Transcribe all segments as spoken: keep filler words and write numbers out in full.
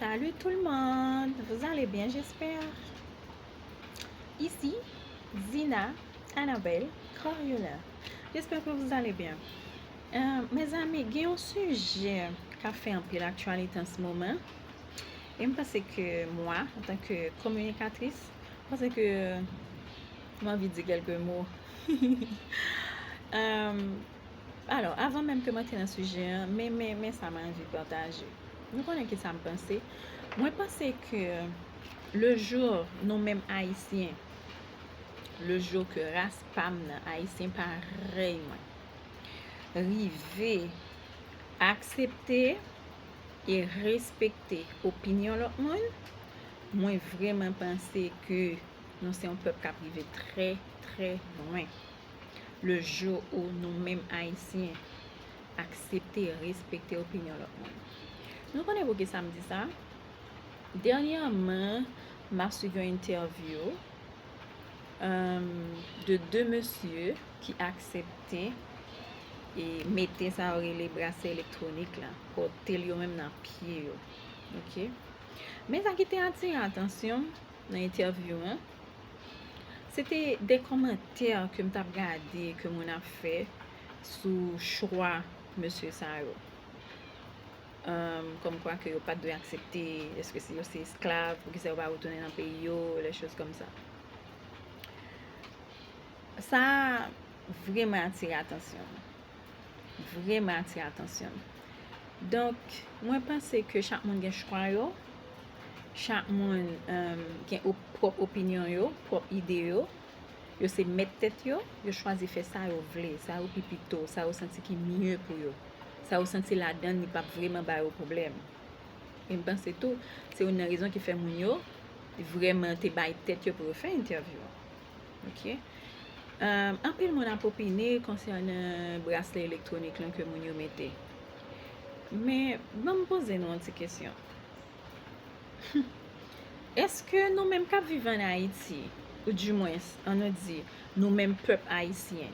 Salut tout le monde, vous allez bien, j'espère. Ici Zina Annabelle Coriola. J'espère que vous allez bien. Euh, mezanmi, gen yon sijè k ap fè anpil aktyalite an se moman. E m panse ke mwen, antan ke kominikatris, m panse ke m anvi di kèlke mo. Euh, Alò, avan menm ke m antre nan sijè an, men, men, men sa m anvi pataje. Nou konnen ki sa m panse. Mwen panse ke le jour nou menm Ayisyen, le jour ke ras pa m nan, Ayisyen parèy mwen, rive aksepte e respekte opinyon lòt moun, mwen vrèman panse ke nou se yon pèp k ap rive trè, trè lwen. Le jour où nou menm Ayisyen aksepte e respekte opinyon lòt moun. Nou konnen poukisa m di sa? Dènyèman, m ap swiv yon entèvyou, euh, de de mesye ki aksepte e mete sa yo rele braslè elektwonik la, pote l yo menm nan pye yo. Ok? Men sa ki te atire atansyon m nan entèvyou an, se te de kòmantè ke m t ap gade ke moun ap fè sou chwa mesye sa yo. Euh, kòmkwa ke yo pa t dwe aksepte, èske si yo se esklav, poukisa yo pa retounen nan peyi yo, les choses comme ça. Sa vrèman atire atansyon m. Vrèman atire atansyon m. Donk, mwen panse ke chak moun gen chwa yo, chak moun, euh, gen op-, pwòp opinyon yo, pwòp ide yo. Yo se mèt tèt yo, yo chwazi fè sa yo vle, sa yo pi pito, sa yo santi ki mye pou yo, sa yo santi ladan li p ap vrèman ba yo pwoblèm. E m panse tou, se youn nan rezon ki fè moun yo vrèman te bay tèt yo pou yo fè entèvyou an. Ok? Euh, anpil moun ap opine konsènan braslè elektwonik lan ke moun yo mete. Men, ban m poze nou yon ti kesyon. Èske nou menm k ap viv ann Ayiti, ou dimwens, ann nou di, nou menm pèp ayisyen,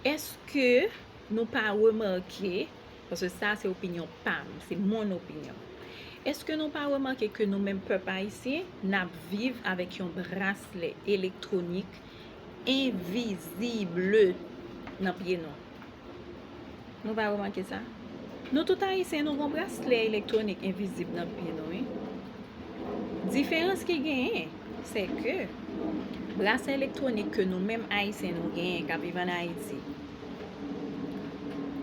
èske nou pa remake, paske sa se opinyon pa m, se mon opinyon. Èske nou pa remake ke nou menm pèp ayisyen, n ap viv avèk yon braslè elektwonik envizib nan pye nou? Nou pa remake sa? Nou tout ayisyen, nou gon braslè elektwonik envizib nan pye nou, wi. Diferans ki genyen, se ke braslè elektwonik ke nou menm ayisyen nou genyen k ap viv ann Ayiti,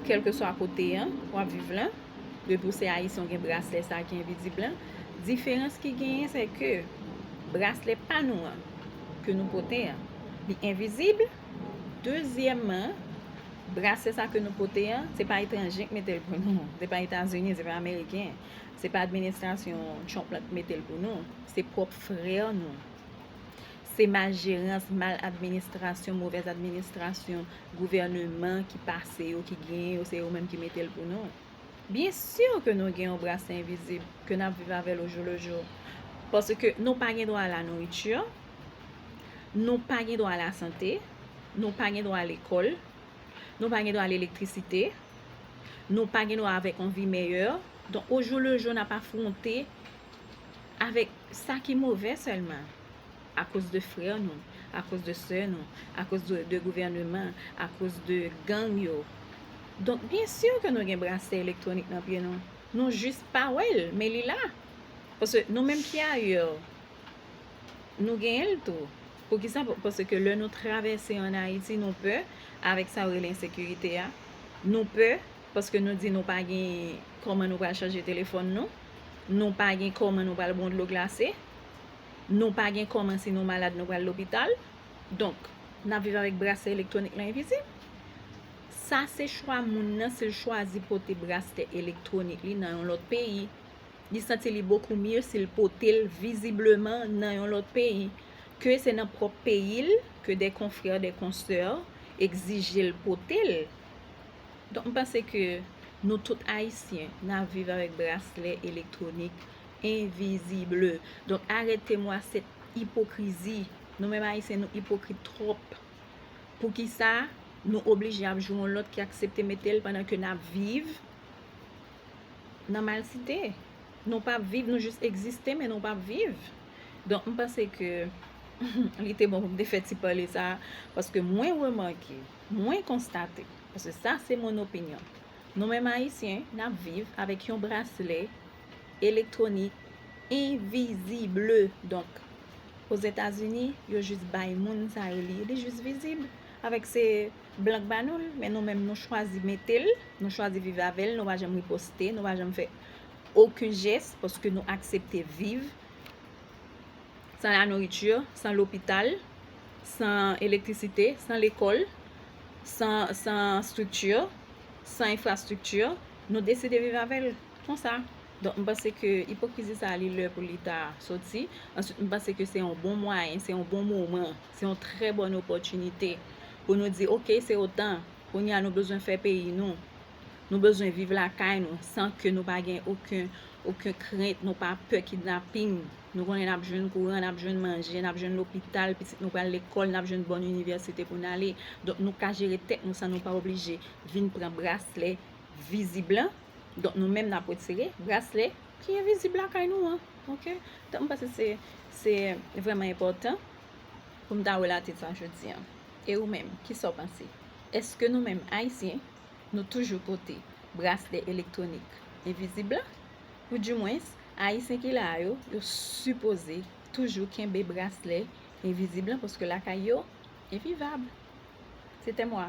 kèlkeswa kote an w ap viv lan, depi w se ayisyen, w gen braslè sa ki envizib lan. Diferans ki genyen, se ke braslè pa nou an, ke nou pote an, li envizib. Dezyèmman, braslè sa ke nou pote an, se pa etranje k mete l pou nou. Se pa Etazini, se pa Ameriken. Se pa administrasyon Trump lan k mete l pou nou. Se pwòp frè nou. Se maljerans, mal administrasyon, movèz administrasyon gouvèneman ki pase yo, ki genyen yo, se yo menm ki mete l pou nou. Byen si ke nou gen yon braslè envizib, ke n ap viv avè l au jour le jour. Paske nou pa gen dwa a la nourriture, nou pa gen dwa a la santé, nou pa gen dwa a lekòl, nou pa gen dwa a elektrisite, nou pa gen dwa avèk yon vi meyè. Donk, au jour le jour, n ap afwonte avèk sa ki movè sèlman, akoz de frè nou, akoz de sè nou, akoz de, de gouvèneman, akoz de gang yo. Donk, byen si ke nou gen braslè elektwonik nan pye nou. Nou jis pa wè l, men li la. Paske nou menm ki ayè, nou genyen l tou. Poukisa? Paske lè nou travèse ann Ayiti, nou pè avèk sa yo rele ensekirite a. Nou pè paske nou di nou pa gen kòman nou pral chanje telefòn nou. Nou pa gen kòman nou pral bwè yon dlo glase. Nou pa gen kòman, si nou malad, nou pral lopital. Donk, n ap viv avèk braslè elektwonik lan envizib. Sa se chwa moun nan, si l chwazi pote braslè elektwonik li nan yon lòt peyi. Li santi li bokou mye si l pote l vizibleman nan yon lòt peyi, ke se nan pwòp peyi l ke de konfrè, de konsè egzije l pote l. Donk, m panse ke nou tout Ayisyen, n ap viv avèk braslè elektwonik envizib. Donk, arrêtez-moi cette hypocrisie. Nou menm Ayisyen, nou ipokrit twòp. Poukisa nou oblije ap jwe yon lòt ki aksepte mete l pandan ke n ap viv nan malsite? Nou p ap viv, nou jis egziste, men nou p ap viv. Donk, m panse ke li te bon pou m te fè ti pale sa, paske mwen remake, mwen konstate, paske sa se mon opinyon. Nou menm Ayisyen, n ap viv avèk yon braslè elektwonik envizib. Donk, Ozetazini, yo jis bay moun sa yo li, li jis vizib. Avèk se blan k ba nou l, men nou menm nou chwazi mete l, nou chwazi viv avè l, nou pa janm riposte, nou pa janm fè okenn jès, paske nou aksepte viv san la nouriti, san lopital, san elektrisite, san lekòl, san, san estrikti, san enfrastrikti, nou deside viv avè l konsa. Donk, m panse ke ipokrizi sa a, li lè pou li ta soti. Answit, m panse ke se yon bon mwayen, se yon bon moman, se yon trè bòn opòtinite pou nou di, oke, se otan, kounye a nou bezwen fè peyi nou. Nou bezwen viv lakay nou san ke nou pa gen okenn, okenn krent, nou pa pè kidnaping. Nou konnen n ap jwenn kouran, n ap jwenn manje, n ap jwenn lopital, pitit nou pral lekòl, n ap jwenn bòn inivèsite pou n ale. Donk, nou ka jere tèt nou san nou pa oblije vin pran braslè vizib lan. Donk, nou menm n ap retire braslè ki envizib lakay nou an. Oke? Donk, m panse se, se vrèman enpòtan pou m ta relate sa jodi an. E ou menm, kisa w panse? Èske nou menm, Ayisyen, nou toujou pote braslè elektwonik envizib lan? Oudimwens, Ayisyen ki la a yo, yo sipoze toujou kenbe braslè envizib lan, paske lakay yo envivab. Se tè mwa.